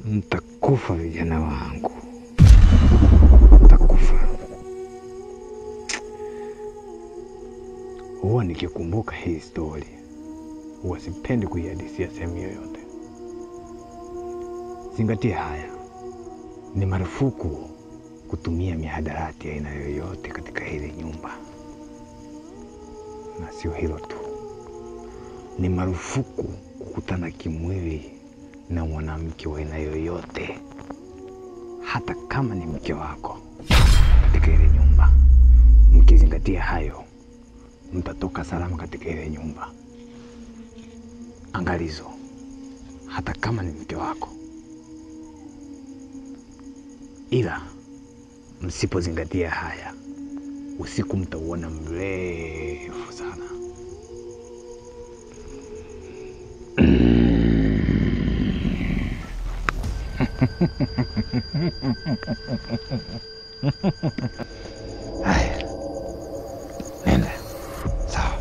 Mtakufa vijana wangu. Mtakufa. Huwa nikikumbuka hii story, huwa sipendi kuihadisia sehemu yoyote. Zingatia haya. Ni marufuku kutumia mihadarati aina yoyote katika hili nyumba. Na sio hilo tu, ni marufuku kukutana kimwili na mwanamke wa aina yoyote, hata kama ni mke wako, katika ile nyumba. Mkizingatia hayo, mtatoka salama katika ile nyumba. Angalizo, hata kama ni mke wako. Ila msipozingatia haya, usiku mtauona mrefu sana. Haya, nenda. Sawa.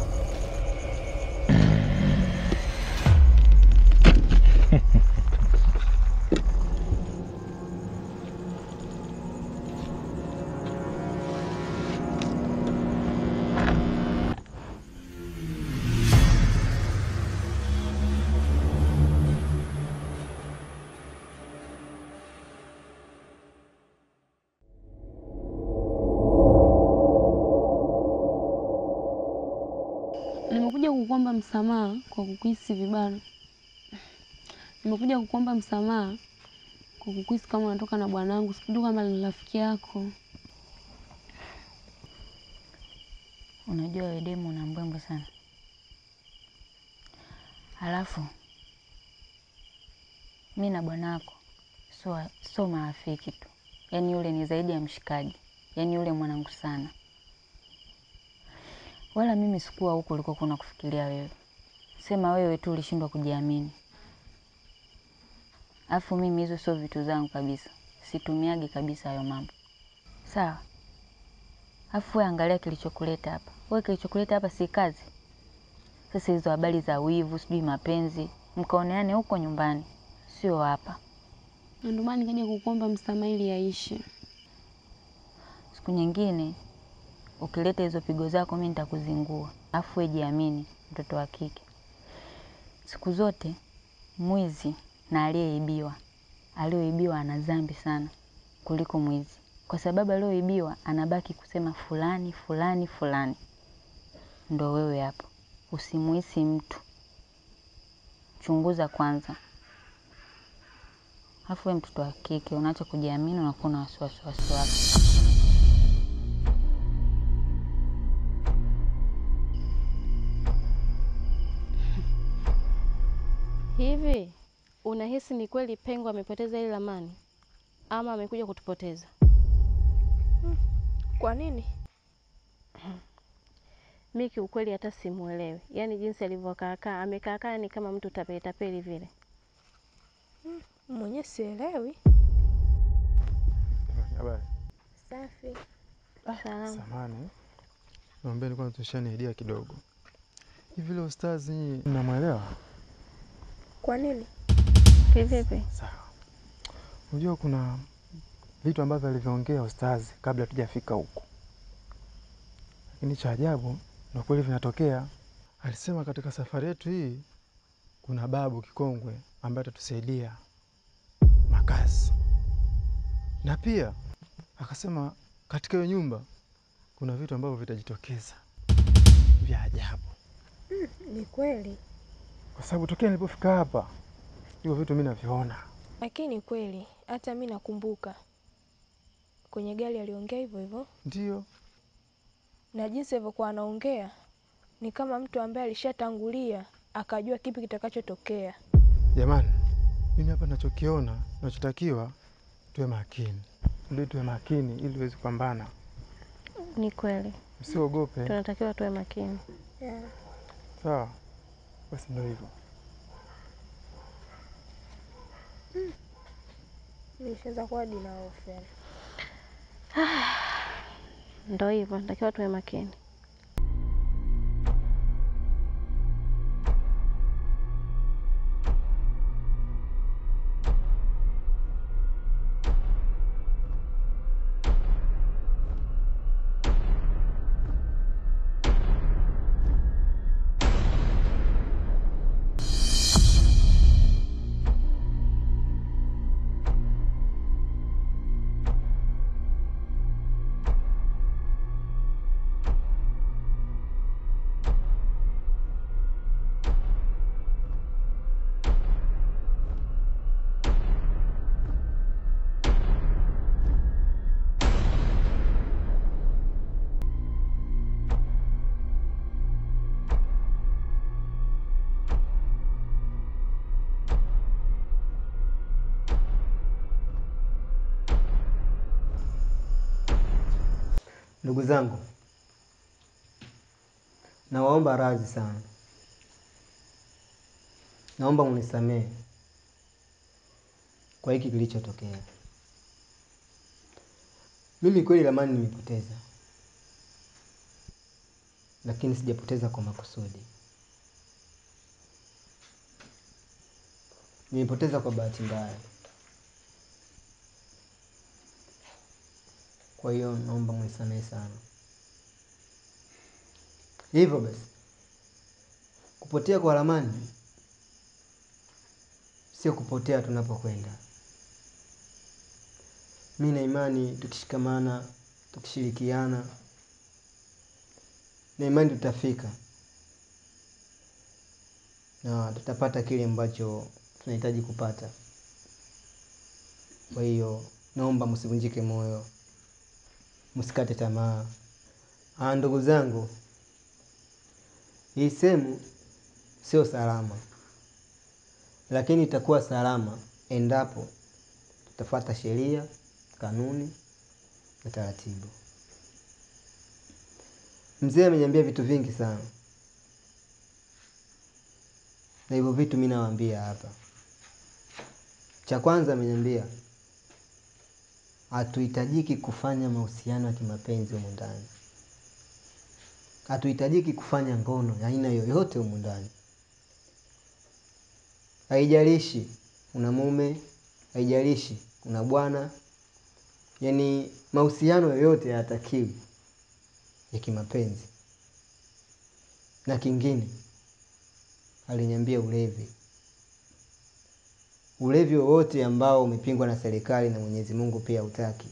Nimekuja kukuomba msamaha kwa kukuhisi vibaya. Nimekuja kukuomba msamaha kwa kukuhisi kama unatoka na bwanangu. Sikujua kama ni rafiki yako. Unajua wewe demu una mbwembwe sana. Halafu mimi na bwanako sio marafiki tu. Yaani yule ni zaidi ya mshikaji. Yaani yule mwanangu sana. Wala mimi sikuwa huko ulikokuwa unakufikiria wewe. Sema wewe tu ulishindwa kujiamini. Alafu mimi hizo sio vitu zangu kabisa. Situmiagi kabisa hayo mambo. Sawa. Alafu wewe angalia kilichokuleta hapa. Wewe kilichokuleta hapa si kazi. Sasa hizo habari za wivu, sijui mapenzi, mkaoneane huko nyumbani, sio hapa. Ndio maana nikaja kukuomba msamaha ili yaishe. Siku nyingine ukileta hizo pigo zako mimi nitakuzingua. Alafu wewe jiamini, mtoto wa kike. Siku zote mwizi na aliyeibiwa, aliyoibiwa ana dhambi sana kuliko mwizi. Kwa sababu aliyoibiwa anabaki kusema fulani fulani fulani. Ndio wewe hapo. Usimuhisi mtu. Chunguza kwanza. Alafu wewe mtoto wa kike unaacha kujiamini, unakuwa na wasiwasi wasiwasi. Hivi unahisi ni kweli Pengo amepoteza ile ramani ama amekuja kutupoteza? Kwa nini? Mimi kiukweli hata simuelewi. Yaani jinsi alivyokaa, amekaa ni kama mtu tapeli tapeli vile. Mwenye sielewi. Habari. Safi. Salama. Samahani. Naomba nilikuwa natoshani idea kidogo. Hivi leo ustazi mnamuelewa? Kwa nini? Vipi? Sawa. Unajua kuna vitu ambavyo alivyoongea ustazi kabla tujafika huko. Lakini cha ajabu na kweli vinatokea. Alisema katika safari yetu hii kuna babu kikongwe ambaye atatusaidia makazi. Na pia akasema katika hiyo nyumba kuna vitu ambavyo vitajitokeza vya ajabu. Ni kweli. Kwa sababu tokea nilipofika hapa hivyo vitu mimi naviona. Lakini kweli hata mimi nakumbuka kwenye gari aliongea hivyo hivyo. Ndio. Na jinsi alivyokuwa anaongea ni kama mtu ambaye alishatangulia akajua kipi kitakachotokea. Jamani, mimi hapa ninachokiona, ninachotakiwa tuwe makini. Ndio tuwe makini ili tuweze kupambana. Ni kweli. Msiogope. Tunatakiwa tuwe makini. Yeah. Sawa. Basi ndio hivyo. Nishaanza kuwa dina hofu. Ndio hivyo, natakiwa tuwe makini. Ndugu zangu, nawaomba radhi sana, naomba munisamehe kwa hiki kilichotokea. Mimi kweli ramani nimepoteza, lakini sijapoteza kwa makusudi. Nimepoteza kwa bahati mbaya. Kwa hiyo naomba mnisamehe sana. Hivyo basi, kupotea kwa ramani sio kupotea tunapokwenda. Mimi na imani tukishikamana, tukishirikiana, na imani tutafika na tutapata kile ambacho tunahitaji kupata. Kwa hiyo naomba msivunjike moyo, msikate tamaa. Ndugu zangu, hii sehemu sio salama, lakini itakuwa salama endapo tutafuata sheria, kanuni na taratibu. Mzee ameniambia vitu vingi sana, na hivyo vitu mimi nawaambia hapa. Cha kwanza ameniambia hatuhitajiki kufanya mahusiano ya kimapenzi humu ndani. Hatuhitajiki kufanya ngono ya aina yoyote humu ndani. Haijalishi una mume, haijalishi una bwana, yaani mahusiano yoyote hayatakiwi ya kimapenzi. Na kingine aliniambia ulevi. Ulevi wowote ambao umepingwa na serikali na Mwenyezi Mungu pia hutaki.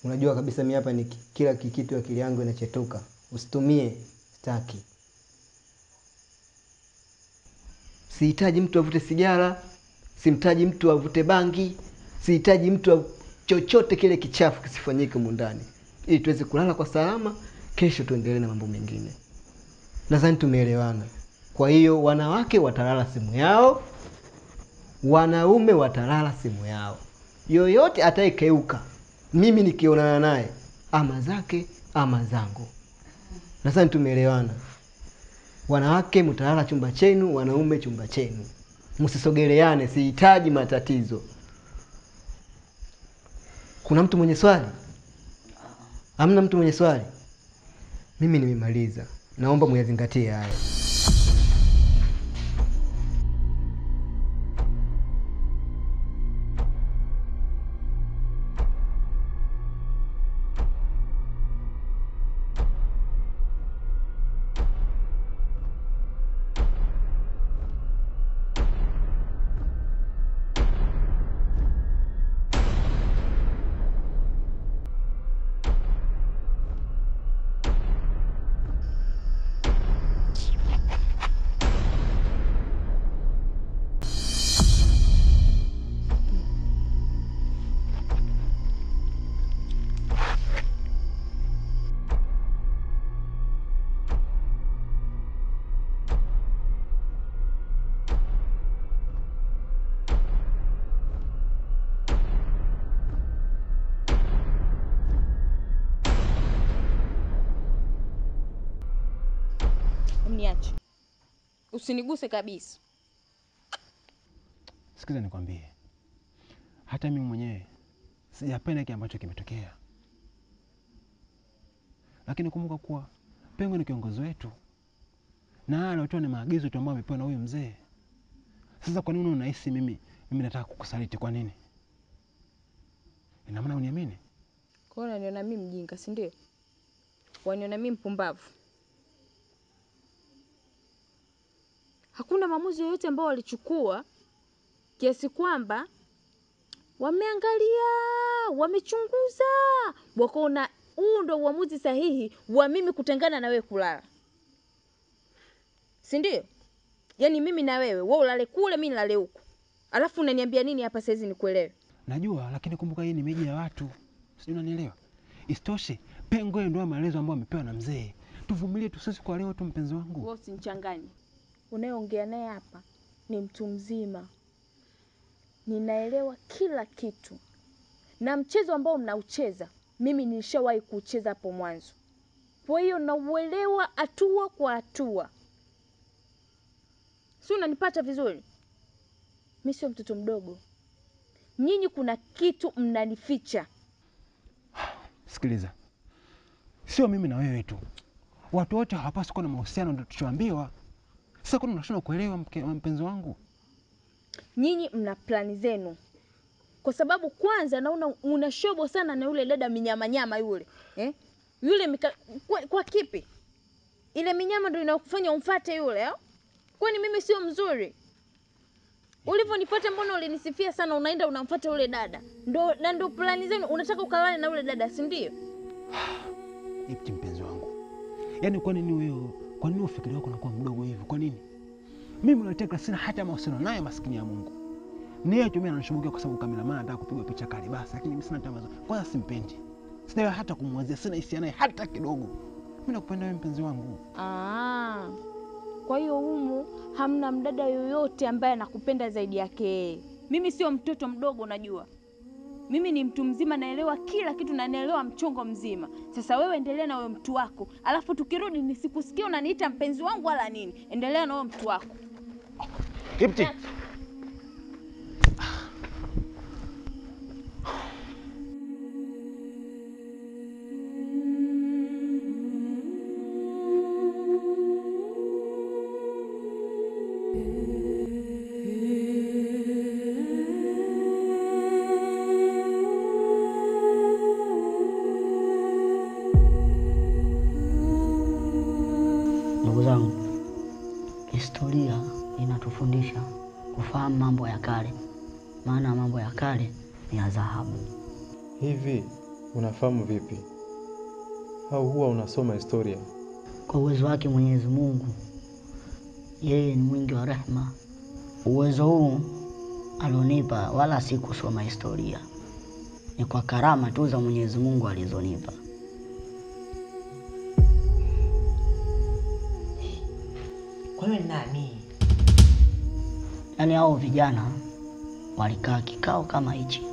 Unajua kabisa mimi hapa ni kila kitu akili yangu inachetuka. Usitumie, sitaki. Sihitaji mtu avute sigara, simtaji mtu avute bangi, sihitaji mtu chochote kile kichafu kisifanyike humu ndani, ili tuweze kulala kwa salama, kesho tuendelee na mambo mengine. Nadhani tumeelewana. Kwa hiyo wanawake watalala simu yao, wanaume watalala simu yao. Yoyote atakayekeuka, mimi nikionana naye, ama zake ama zangu. Nadhani tumeelewana. Wanawake mtalala chumba chenu, wanaume chumba chenu. Msisogeleane, sihitaji matatizo. Kuna mtu mwenye swali? Hamna mtu mwenye swali? Mimi nimemaliza. Naomba muyazingatie haya. Niache. Usiniguse kabisa. Sikiza nikwambie. Hata mimi mwenyewe sijapenda kile ambacho kimetokea. Lakini kumbuka kuwa Pengo ni kiongozi wetu. Na alitoa ni maagizo tu ambayo amepewa na huyu mzee. Sasa kwa nini unahisi mimi nataka kukusaliti kwa nini? Ina maana uniamini? Kwa hiyo unaniona mimi mjinga, si ndio? Waniona mimi mpumbavu. Hakuna maamuzi yoyote ambao walichukua kiasi kwamba wameangalia, wamechunguza, wakaona huu ndio uamuzi sahihi wa mimi kutengana na wewe kulala. Si ndio? Yaani mimi na wewe, wewe ulale kule, mimi nilale huku. Alafu unaniambia nini hapa saizi nikuelewe? Najua, lakini kumbuka hii ni miji ya watu. Sijui unanielewa? Isitoshe, Pengo ndio maelezo ambayo amepewa na mzee. Tuvumilie tu sisi kwa leo tu mpenzi wangu. Wewe usinichanganye. Unayeongea naye hapa ni mtu mzima. Ninaelewa kila kitu. Na mchezo ambao mnaucheza mimi nilishawahi kucheza hapo mwanzo. Kwa hiyo nauelewa hatua kwa hatua. Si unanipata vizuri? Mimi sio mtoto mdogo. Nyinyi kuna kitu mnanificha. Sikiliza. Sio mimi na wewe tu. Watu wote hawapaswi kuwa na mahusiano, ndio tulichoambiwa. Sasa kuna unashindwa kuelewa mpenzi wangu? Nyinyi mna plani zenu. Kwa sababu kwanza naona una shobo sana na yule dada minyama nyama yule. Yule kwa kipi? Ile minyama ndio inakufanya umfuate yule, au? Kwani mimi sio mzuri? Ulivyonifuata mbona ulinisifia sana, unaenda unamfuata yule dada. Ndio na ndio plani zenu, unataka ukalale na yule dada, si ndio? Ipti mpenzi wangu. Yaani kwa nini wewe, kwa nini ufikiri wako unakuwa mdogo hivi? Kwa nini? Mimi nataka sina hata mahusiano naye, maskini ya Mungu. Niye tu mimi ananishughulikia kwa sababu kameraman anataka kupigwa picha kali basi, lakini mimi sina tamaa. Kwanza simpendi. Sina hata kumwazia, sina hisia naye hata kidogo. Mimi nakupenda wewe mpenzi wangu. Ah. Kwa hiyo humu hamna mdada yoyote ambaye anakupenda zaidi yake. Mimi sio mtoto mdogo unajua. Mimi ni mtu mzima, naelewa kila kitu na naelewa mchongo mzima. Sasa wewe endelea na wewe mtu wako. Alafu tukirudi nisikusikie unaniita mpenzi wangu wala nini. Endelea na wewe mtu wako. Kipti. Ndugu zangu, historia inatufundisha kufahamu mambo ya kale, maana mambo ya kale ni ya dhahabu. Hivi unafahamu vipi? Au huwa unasoma historia? Kwa uwezo wake Mwenyezi Mungu, yeye ni mwingi wa rehema. Uwezo huu alionipa wala si kusoma historia, ni kwa karama tu za Mwenyezi Mungu alizonipa. Kwa hiyo nani? Yaani hao vijana walikaa kikao kama hichi,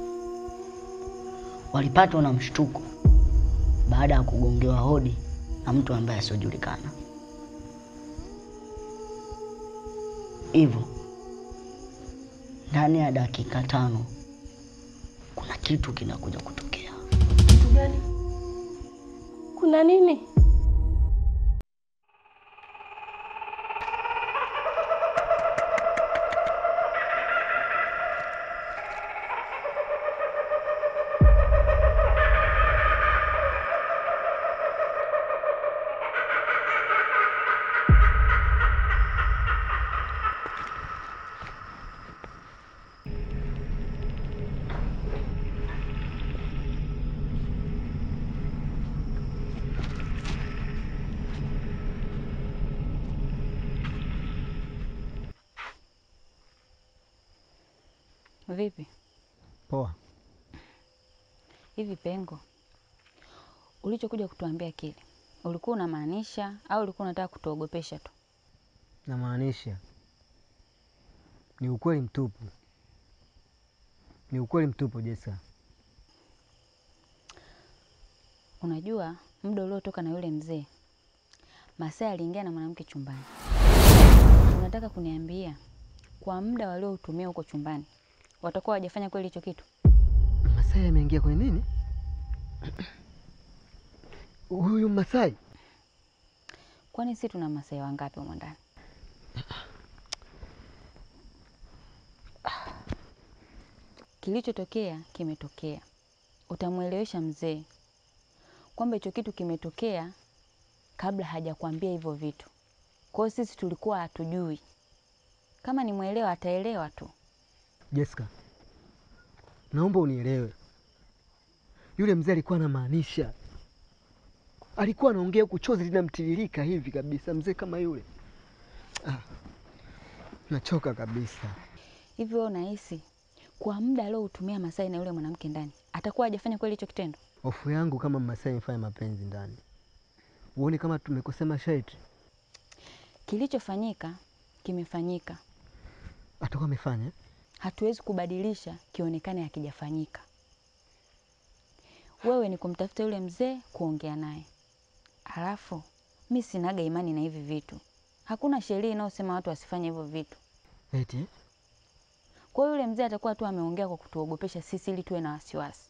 walipatwa na mshtuko baada ya kugongewa hodi na mtu ambaye asiojulikana. Hivyo ndani ya dakika 5 kuna kitu kinakuja kutokea. Kitu gani? Kuna nini? Vipi? Poa. Hivi Pengo, ulichokuja kutuambia kile, ulikuwa unamaanisha au ulikuwa unataka kutuogopesha tu? Namaanisha. Ni ukweli mtupu. Ni ukweli mtupu, Jessica. Unajua muda uliotoka na yule mzee, Masai aliingia na mwanamke chumbani. Unataka kuniambia kwa muda waliotumia huko chumbani watakuwa hawajafanya kweli hicho kitu? Masai ameingia kwenye nini? Huyu Masai? Kwani sisi tuna Masai wangapi huko ndani? Kilichotokea kimetokea. Utamuelewesha mzee kwamba hicho kitu kimetokea kabla hajakwambia hivyo vitu. Kwa hiyo sisi tulikuwa hatujui. Kama ni muelewa ataelewa tu. Jessica, naomba unielewe. Yule mzee alikuwa anamaanisha. Alikuwa anaongea huku chozi linamtiririka hivi kabisa, mzee kama yule. Nachoka kabisa. Hivi wewe unahisi kwa muda aliotumia Masai na yule mwanamke ndani, atakuwa hajafanya kweli hicho kitendo? Hofu yangu kama Masai amefanya mapenzi ndani. Uone kama tumekosea masharti. Kilichofanyika kimefanyika. Atakuwa amefanya? Hatuwezi kubadilisha kionekane hakijafanyika. Wewe ni kumtafuta yule mzee kuongea naye. Alafu mimi sinaga imani na hivi vitu. Hakuna sheria inayosema watu wasifanye hivyo vitu. Eti? Kwa hiyo yule mzee atakuwa tu ameongea kwa kutuogopesha sisi ili tuwe na wasiwasi.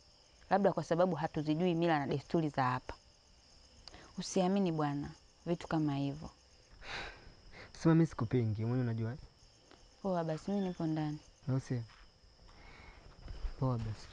Labda kwa sababu hatuzijui mila na desturi za hapa. Usiamini bwana vitu kama hivyo. Sema mimi sikupingi, mwenyewe unajua. Poa basi, mimi nipo ndani. Na usi. Poa basi.